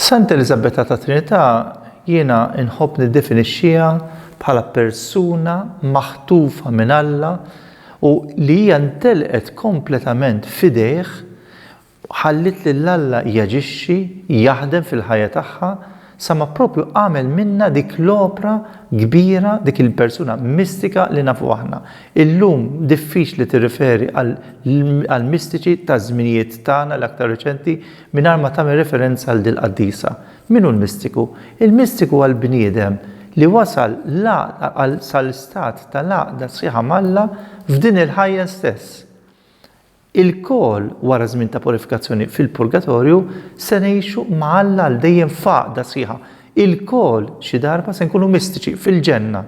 Santa Eliżabetta ta' Trinità jiena nħobb niddefinixxiha bħala persuna maħtufa minn Alla u li hija ntelqet kompletament f'idejh Ħalliet lil Alla jaġixxi, jaħdem fil-ħajja tagħha, sa ma proprju għamel minnha dik l-opra kbira, dik il-persuna mistika li nafu aħna. Illum diffiċli tirriferi għall-mistiċi taż-żminijiet tagħna l-aktar reċenti mingħajr ma tagħmel referenza għal dil-qaddisa. Min hu l-mistiku? Il-mistiku huwa l-bniedem li wasal sal-istat tal-għaqda sħiħa m'Alla f'din il-ħajja stess. Ilkoll, wara żmien ta' purifikazzjoni fil-purgatorju, se ngħixu ma' Alla għal dejjem f'għaqda sħiħa. Ilkoll, xi darba, se nkunu mistiċi fil-ġenna.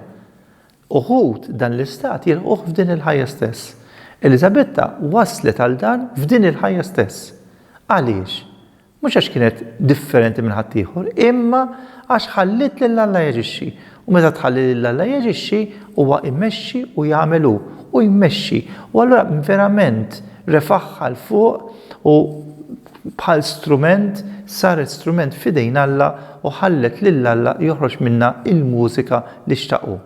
Uħud dan l-istat jilħquh f'din il-ħajja stess. Eliżabetta waslet għal dan f'din il-ħajja stess. Għaliex? Mhux għax kienet differenti minn ħaddieħor, imma għax ħalliet lil Alla jaġixxi. U meta tħalli lil Alla jaġixxi, huwa jmexxi u jagħmel hu, u jmexxi. U allura verament refagħha 'l fuq u bħal strument saret strument f'idejn Alla u ħallet lil Alla joħroġ minnha l-mużika li xtaq hu.